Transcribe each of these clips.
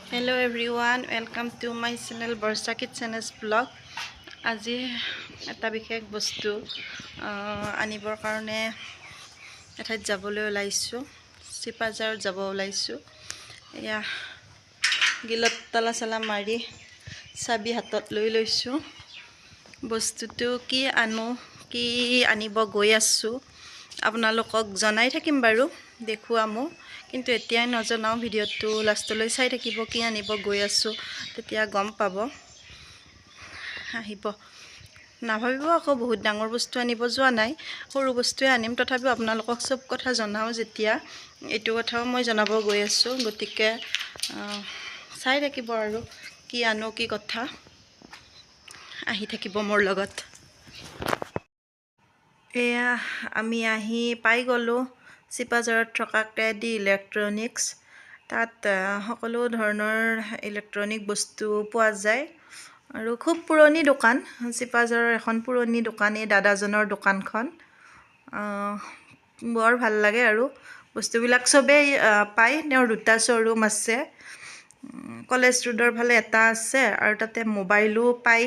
Hello everyone, welcome to my channel Barsha Kitchens Vlog. আজি এটা বিশেষ বস্তু আনিবৰ কাৰণে এঠাইত যাবলৈ ওলাইছোঁ, চিপাঝাৰত যাব ওলাইছোঁ। এয়া গিলত তালা চালা মাৰি চাবি হাতত লৈ লৈছোঁ। বস্তুটো কি আনো, কি আনিব গৈ আছোঁ আপোনালোকক জনাই থাকিম বাৰু, দেখুৱামো, কিন্তু এতিয়াই নজনাওঁ। ভিডিঅ'টো লাষ্টলৈ চাই থাকিব, কি আনিব গৈ আছোঁ তেতিয়া গম পাব। আহিব নাভাবিব আকৌ বহুত ডাঙৰ বস্তু আনিব যোৱা নাই, সৰু বস্তুৱে আনিম। তথাপিও আপোনালোকক চব কথা জনাওঁ যেতিয়া, এইটো কথাও মই জনাব গৈ আছোঁ। গতিকে চাই থাকিব আৰু কি আনো কি কথা, আহি থাকিব মোৰ লগত। এয়া আমি আহি পাই গ'লোঁ চিপাঝাৰত থকা কেডি ইলেক্ট্ৰনিক্স। তাত সকলো ধৰণৰ ইলেক্ট্ৰনিক বস্তু পোৱা যায় আৰু খুব পুৰণি দোকান, চিপাঝাৰৰ এখন পুৰণি দোকান এই দাদাজনৰ দোকানখন। বৰ ভাল লাগে আৰু বস্তুবিলাক চবেই পায়। তেওঁৰ দুটা শ্ব'ৰুম আছে, কলেজ ৰোডৰ ফালে এটা আছে আৰু তাতে মোবাইলো পায়।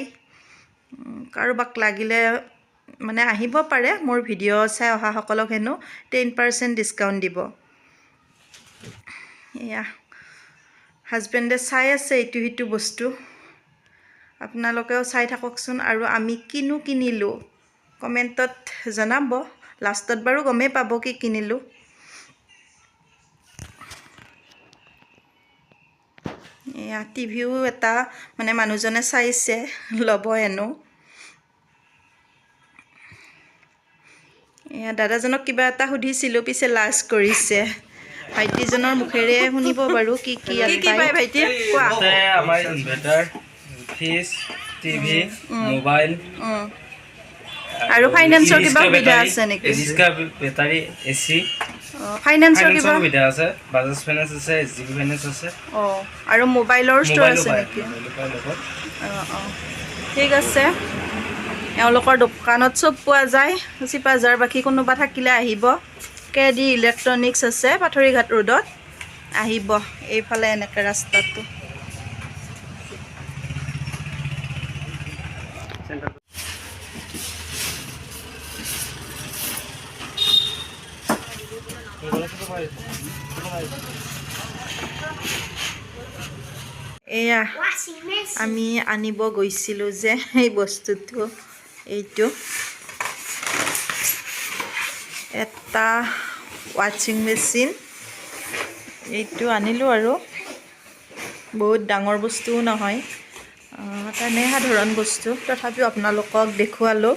কাৰোবাক লাগিলে মানে আহিব পাৰে, মোৰ ভিডিঅ' চাই অহাসকলক হেনো 10% ডিছকাউণ্ট দিব। এয়া হাজবেণ্ডে চাই আছে ইটো সিটো বস্তু, আপোনালোকেও চাই থাককচোন। আৰু আমি কিনো কিনিলোঁ কমেণ্টত জনাব, লাষ্টত বাৰু গমেই পাব কি কিনিলোঁ। এয়া টিভিও এটা মানে মানুহজনে চাইছে, ল'ব হেনো। এয়া দাদাজনক কিবা এটা সুধিছিলোঁ, পিছে লাজ কৰিছে। ভাইটিজনৰ মুখেৰে শুনিব বাৰু কি কি কি পায় ভাইটি, কোৱা। আমাৰ ইনভাৰ্টাৰ, ফ্ৰিজ, টিভি, মোবাইল আৰু ফাইনেন্সৰ কিবা সুবিধা আছে নেকি? Battery, AC. ফাইনেন্সৰ কিবা সুবিধা আছে, বাজাজ ফাইনেন্স আছে, এইচডিবি ফাইনেন্স আছে। আৰু মোবাইলৰ ষ্ট'ৰ আছে নেকি? ঠিক আছে, এওঁলোকৰ দোকানত চব পোৱা যায়। চিপাঝাৰ বাকী কোনোবা থাকিলে আহিব। কেডি ইলেক্ট্ৰনিক্স আছে পাথৰিঘাট ৰোডত, আহিব এইফালে এনেকৈ ৰাস্তাটো। এয়া আমি আনিব গৈছিলোঁ যে এই বস্তুটো, এইটো এটা ৱাশ্বিং মেচিন, এইটো আনিলোঁ। আৰু বহুত ডাঙৰ বস্তুও নহয়, তেনে সাধাৰণ বস্তু, তথাপিও আপোনালোকক দেখুৱালোঁ।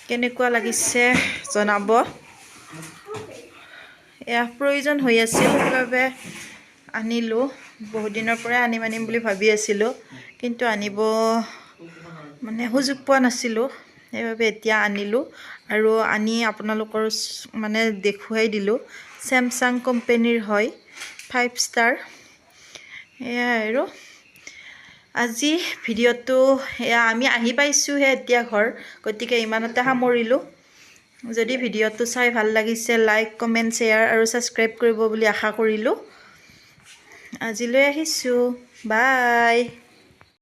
কেনেকুৱা লাগিছে জনাব। এয়া প্ৰয়োজন হৈ আছিল সেইবাবে আনিলোঁ। বহুত দিনৰ পৰাই আনিম আনিম বুলি ভাবি আছিলোঁ, কিন্তু আনিব মানে সুযোগ পোৱা নাছিলোঁ, সেইবাবে এতিয়া আনিলোঁ। আৰু আনি আপোনালোকৰ মানে দেখুৱাই দিলোঁ। চেমচাং কোম্পেনীৰ হয়, 5 ষ্টাৰ। এয়াই আৰু আজি ভিডিঅ'টো। এয়া আমি আহি পাইছোঁহে এতিয়া ঘৰ, গতিকে ইমানতে সামৰিলোঁ। যদি ভিডিঅ'টো চাই ভাল লাগিছে লাইক, কমেণ্ট, শ্বেয়াৰ আৰু ছাবস্ক্ৰাইব কৰিব বুলি আশা কৰিলোঁ। আজিলৈ আহিছোঁ, বাই।